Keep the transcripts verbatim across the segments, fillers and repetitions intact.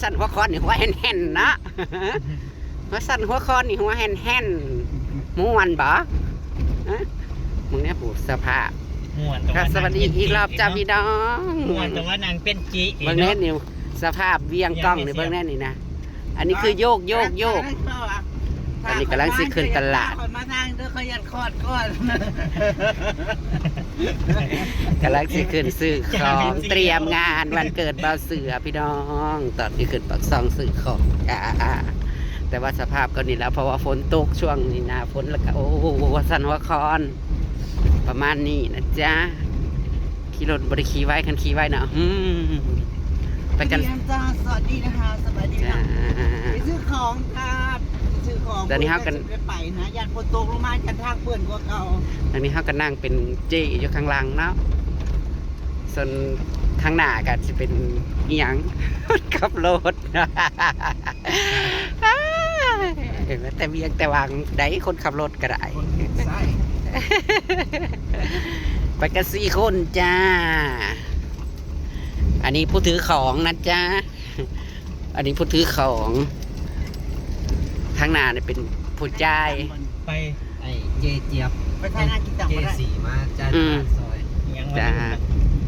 สั่นหัวคอนนี่หัวแห่นๆเนาะ ว่าสั่นหัวคอนนี่หัวแห่นๆ ม่วนบ่ ฮะ มึงเนี่ยผู้สภาพ ม่วนแต่ ก็ ว่า สวัสดี นั่งเป็น อีกรอบ จิ๋ว จ้า เนาะ พี่น้อง ม่วนแต่ว่านางเป็นจิ๋ว เบิ่งแน่ เนาะ นี่ สภาพเวียงกล้องนี่ ยังไง เบิ่งแน่นี่นะ อันนี้คือโยก โยก โยก อันนี้กำลังสิขึ้นตลาด ข้อยมาทางเด้อ ข้อยย่านคลอดก่อน กำลังสิขึ้นซื้อของ เตรียมงานวันเกิดบ่าวเสือพี่น้อง ตอนนี้ขึ้นปากซองซื้อของ อ่า แต่ว่าสภาพก็นี่แหละ เพราะว่าฝนตกช่วงนี้หน้าฝน แล้วก็ โอ้ ว่าสั่นหัวคอน ประมาณนี้นะจ๊ะ ขี่รถบ่ได้ขี่ไว คันขี่ไวนะ อืม ไปกัน สวัสดีนะจ๊ะ สวัสดีนะคะ สบายดี จ้า นะ ไปซื้อของครับ ไปซื้อของ ตอนนี้เฮากัน ไปไปนะ ย่านฝนตกลงมา ย่านทางเปื้อนกว่าเก่า ตอนนี้เฮาก็นั่งเป็นเจ้อยู่ข้างหลังเนาะ ส่วนข้างหน้าก็สิเป็นอิหยัง คนขับรถ เห็นไหม แต่เวียงแต่วังได้คนขับรถก็ได้ คนใส่ ไปกันสี่คนจ้า อันนี้ผู้ถือของนะจ๊ะ อันนี้ผู้ถือของ ข้างหน้าเนี่ยเป็นผู้จ่าย ไป ไอ้เจเจี๊ยบ ไปทางงานกินตัง เจ มาได้ สี่มาจ้า อืม ซอย ยัง จ้า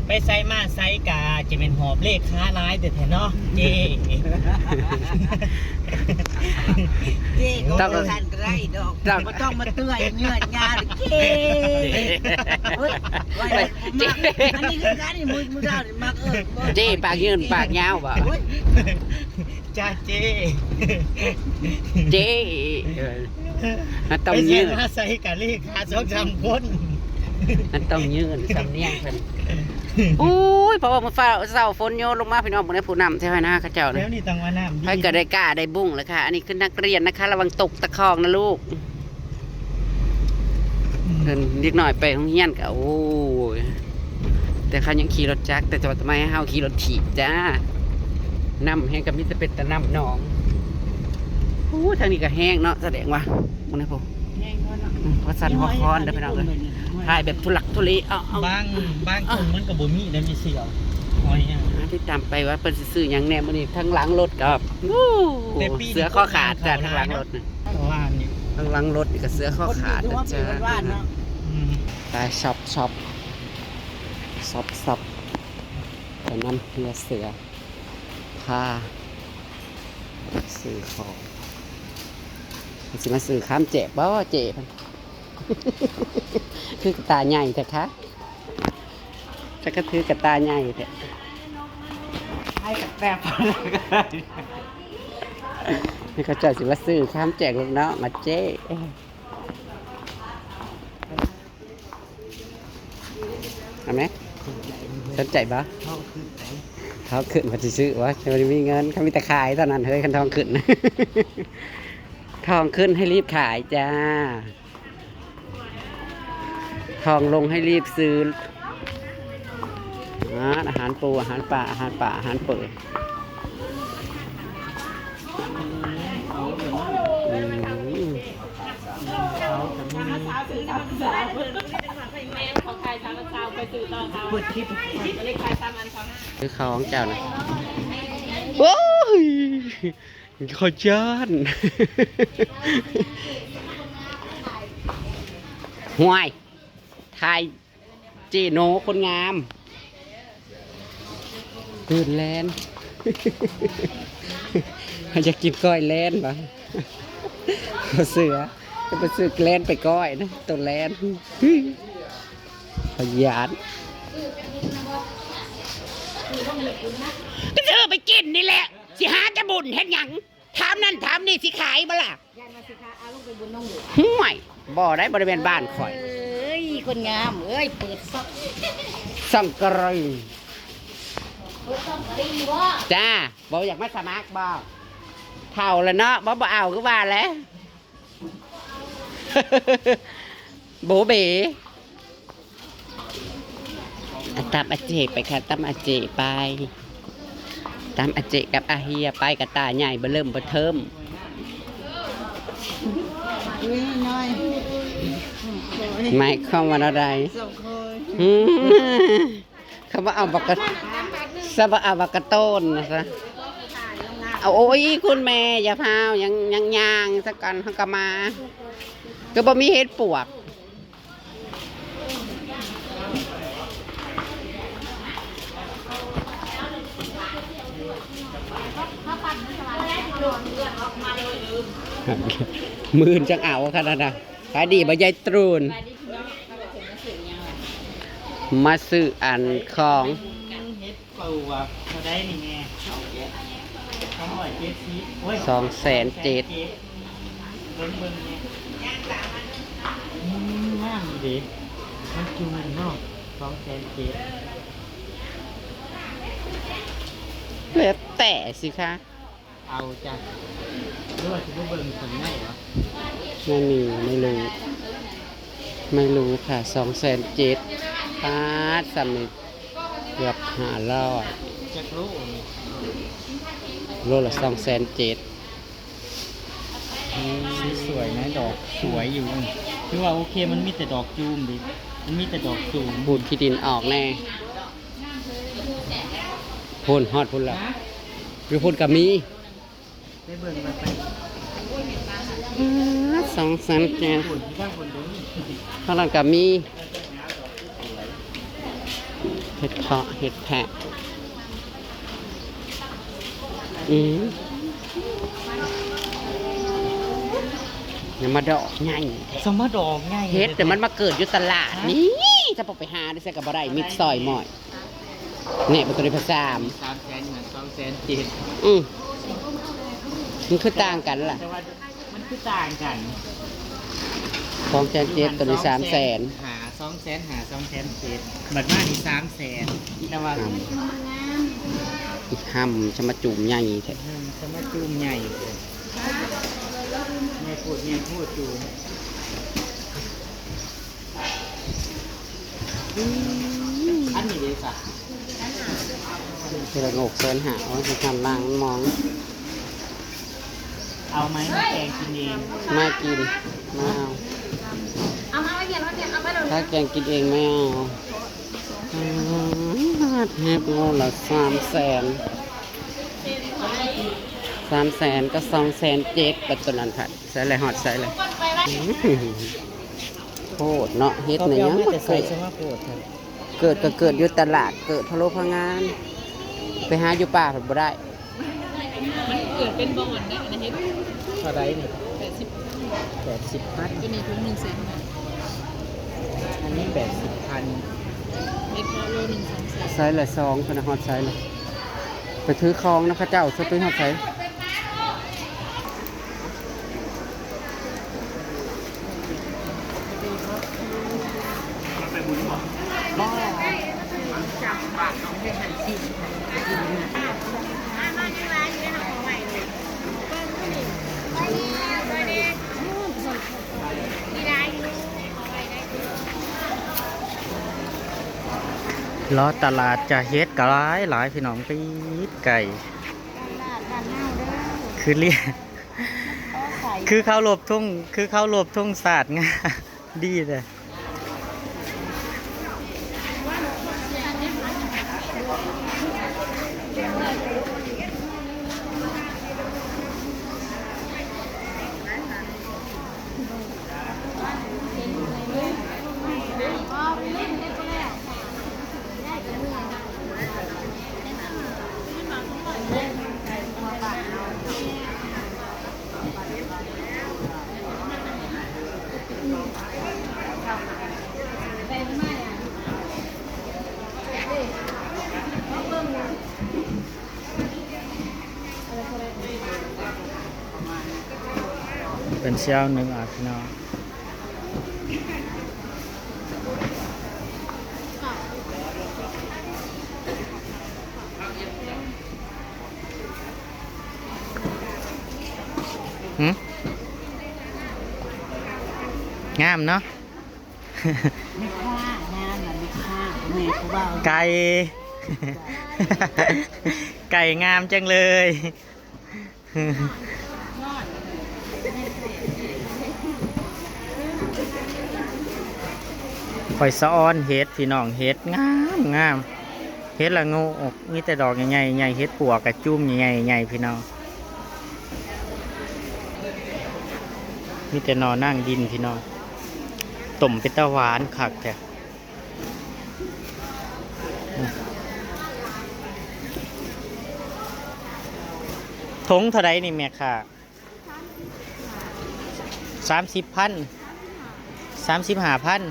ไปใส่มาใส่กะจะเป็นหอบเลขค้าร้ายแต่แท้เนาะ เจ เจก็ ต้อง บ่ทันก็ได้ดอก ต้อง บ่ต้องมาเตื้อยเยือดยาดอก เจ เฮ้ย ว่า เจ อันนี้คือการที่มึง มึงเล่านี่มัก เออ บ่ เจปากยืนปากยาวบ่ โอ้ย จ้าเจ เจ เออ มันต้องยืน ไปใส่มาใส่กะเลขค้าสองสามคน มันต้องยืนสำเนียงเพิ่น อุ้ย เพราะว่ามื้อฟ้าเช้าฝนโยนลงมาพี่น้อง บ่ได้ผู้นำใช่ไหมนะ เขาเจ้านะ แถวนี้ต้องว่าน้ำดี ใครก็ได้กล้าได้บุ้งเลยค่ะ อันนี้คือนักเรียนนะคะ ระวังตกตะคองนะลูก อืม เพิ่นเด็กน้อยไปโรงเรียนก็ โอ้ย แต่เขายังขี่รถจักร แต่จะว่าทำไมให้เฮาขี่รถถีบจ้า น้ำแห้งก็มีแต่เป็นแต่น้ำหนอง โอ้ ทางนี้ก็แห้งเนาะ แสดงว่า มึงนะพวก แห้งพอเนาะ อืม ว่าสั่นหัวคอนเด้อพี่น้องเอ้ย ถ่ายแบบทุลักทุเล เอา เอา บาง บางคนมันก็บ่มีนะ มีเสี่ยวหอยอะ อ่า ติดตามไปว่าเพิ่นสิซื้อหยังแหน่มื้อนี้ ทางหลังรถก็ โอ้ แต่ปีนี้ เสื้อข้อขาดจ้ะ คนงานเขา ทางหลังรถน่ะ หลายเนาะ เมื่อวานนี้ ทางหลังรถนี่ก็เสื้อข้อขาดนะจ๊ะ คนอยู่ที่วัดเนาะ อืม ไปช็อป ช็อป ช็อป ช็อป ไปนำเฮือเสือ พา ซื้อของ สิมาซื้อข้ามแจกบ่เจ๊ คือกระตาใหญ่แท้คะ จะกระถือกระตาใหญ่แท้ ให้กับแตบ นี่เขาเจ้าสิมาซื้อข้ามแจกลูกน้องมาเจ๊ เอาไหม สนใจบ่ ทองขึ้นไหน ทองขึ้นมาซื้อวะ จะไม่มีเงิน เขามีแต่ขายเท่านั้น เฮ้ย คันทองขึ้น ทองขึ้นให้รีบขายจ้า ทองลงให้รีบซื้อ อาหาร อาหารปู อาหารปลา อาหารป่า อาหารเปิด อืม เปิดคลิป คือของเจ้านะ โอ้ย ขอจาน ห่วย ถ่ายเจโนคนงาม ตื่นแลน อยากกินก้อยแลนปะ เสือ จะไปซื้อแลนไปก้อยนะ ตัวแลน ขยัน ก็ซื้อไปกินนี่แหละ สิหาจะบุญเฮ็ดหยัง ถามนั่นถามนี่สิขายบ่ล่ะ ยายมาสิคะ เอาลูกไปบุญน้องหลวง ห่วย บ่ได้ บ่ได้แม่นบ้านข่อย เอ้ย คนงาม เอ้ย เปิดซ่อง ซ่องกะหรี่ เปิดซ่องกะหรี่บ่ จ้า บ่อยากมาสมัครบ่ เฒ่าแล้วเนาะ บ่ บ่เอาคือว่าแหละ โบเบ อ่ะ ตามอาเจไปค่ะ ตามอาเจไป ตามอาเจกับอาเฮียไป กระตาใหญ่เบ้อเริ่มเบ้อเทิ่ม อุ้ยน้อย หมายความว่าอะไร สองคน อืม เขาว่าเอาบักกะ ซะว่าเอาบักกะโต้นนะซะ เอา โอ้ย คุณแม่ อย่าพาว ยัง ยังย่างซะก่อน เฮาก็มา ก็บ่มีเห็ดปวก มื้ออื่นจั่งเอาขนาดน่ะ ขายดีบ่ยายตรูน มาซื้ออันของ เห็ดปวกเท่าใดนี่แม่ สองร้อยเจ็ดสิบ โอ้ย สองแสนเจ็ด เบิ่งเบิ่งนี่ อืม งามอยู่เด้ มันจูงเนาะ สองแสนเจ็ด แล้วแต่สิคะ เอาจ้ะ หรือว่าสิบ่เบิ่งข้างในวะ ไม่มี ไม่รู้ ไม่รู้ค่ะ สองแสนเจ็ด ปาด ส่ำนี่เกือบห้าร้อย จักโลนี่ โลละสองแสนเจ็ด อืม สวยนะ ดอกสวยอยู่ คือว่าโอเค มันมีแต่ดอกจูมดิ มันมีแต่ดอกจูม ขูดขี้ดินออกแน่ พุ้น ฮอดพุ้นแล้ว ฮะ อยู่พุ้นก็มี ไปเบิ่งกันไป ปาด สองแสนเจ็ด พุ้น ที่ทางพุ้นเด้อ ข้างหลังก็มี เห็ดเพาะ เห็ดแพะ อืม ยังมาดอกใหญ่ สมมาดอกใหญ่ เห็ดแต่มันมาเกิดอยู่ตลาด ฮะ นี่ ถ้าบ่ไปหาได้ใส่ก็บ่ได้ มิดซอยหมอย เนี่ย มันตัวนี้พันสาม สามแสนเหมือนสองแสนเจ็ด อืม มันคือต่างกันล่ะ แต่ว่ามันคือต่างกัน สองแสนเจ็ด ตัวนี้สามแสน หา สองแสนหา สองแสนเจ็ด บัดมานี่สามแสน แต่ว่า อืม อีกห้ำจะมาจูมใหญ่แท้ อืม จะมาจูมใหญ่ ใหญ่โพด ใหญ่โพดจูม อืม อันนี้เลยจ้ะ ทีละงกแสนห้า เอาไปทำล้างมอง เอาไหม แกงกินเอง ไม่กิน ไม่เอา เอามาไว้เดี๋ยวเราเนี่ย เอาไปเลย ถ้าแกงกินเองไม่เอา อืม เห็ดโลละสามแสน สามแสนก็สองแสนเจ็ด ปัจจุบันผัด ใส่เลย ฮอดใส่เลย อืม โพดเนาะ เห็ดนี่ยัง เขาไปเอามาแต่ใส่ บ่เกิด สมาโพดค่ะ เกิดก็เกิดอยู่ตลาด เกิดพะโล้พะงาน ไปหาอยู่ป่าผัดบ่ได้ มันเกิดเป็นบ่อนนะ อันนี้เห็ด เท่าใดนี่ แปดสิบ แปดสิบพัน ตัวนี้ถุงหนึ่งแสนบาท อันนี้แปดสิบพัน เห็ดพะโล้หนึ่งสองแสน ใส่ละสอง พะนะ ฮอดใส่ละ ไปถือของนะ เขาเจ้า สะตุ้ยฮอดใส่ เลาะตลาดจะเห็ดก็หลายหลายพี่น้อง ติดไก่ ตลาดบ้านเฮาเด้อ คือเรียก เขาใส่ คือเขาลบทุ่ง คือเขาลบทุ่งศาสตร์งา ดีเลย เป็นเช้าหนึ่งอ่ะพี่น้อง หืม งามเนาะ แม่ค้างามนะ แม่ค้า แม่ผู้บ่าว ไก่ ไก่งามจังเลย ข่อยสะออนเห็ดพี่น้อง เห็ดงามงาม เห็ดละโงก มีแต่ดอกใหญ่ๆ ใหญ่ เห็ดปวกกะจุ่มใหญ่ๆ ใหญ่พี่น้อง มีแต่หน่อนางดินพี่น้อง ต้มเป็นตาหวานคักแท้ ถุงเท่าใดนี่แม่ค้า สามสิบพัน สามสิบห้าพัน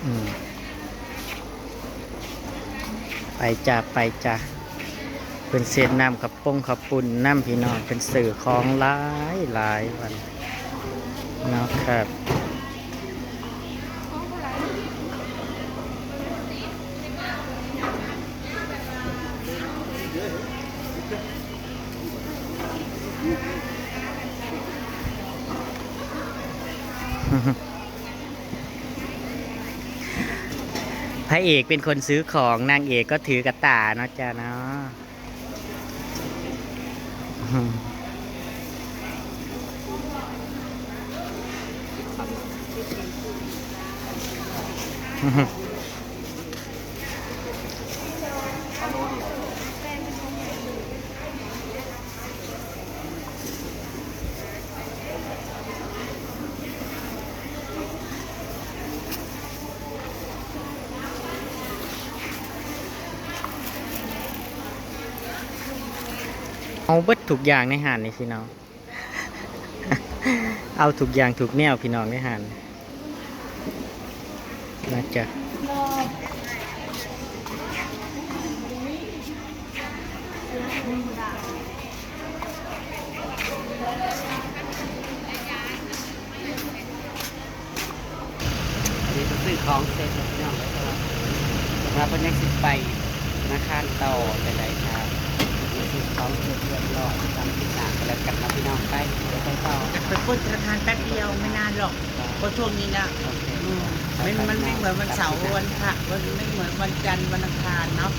อืม ไปจ้า ไปจ้า เพิ่นเซตน้ำข้าวปุ้งข้าวปุ้นนำพี่น้อง เพิ่นซื้อของหลายหลายวันเนาะครับ พระเอกเป็นคนซื้อของ นางเอกก็ถือกระต่ายเนาะจ้าเนาะ เอาเบิดทุกอย่างในห้างนี่พี่น้อง เอาทุกอย่างทุกแนวพี่น้องในห้างนะจ๊ะ อันนี้ก็ซื้อของเสร็จแล้วพี่น้อง แล้วก็สำหรับเพิ่นยังสิไปธนาคารต่อจั่งใดครับ ซื้อของเสร็จเรียบร้อย ตามคลิปหน้าก็แล้วกันนะพี่น้อง ไป เดี๋ยวไปต่อ จะไปปล้นธนาคารแป๊บเดียว ไม่นานหรอก เพราะช่วงนี้นะ โอเค อืม มัน มันไม่เหมือนวันเสาร์ วันพระ มันไม่เหมือนวันจันทร์ วันอังคารเนาะ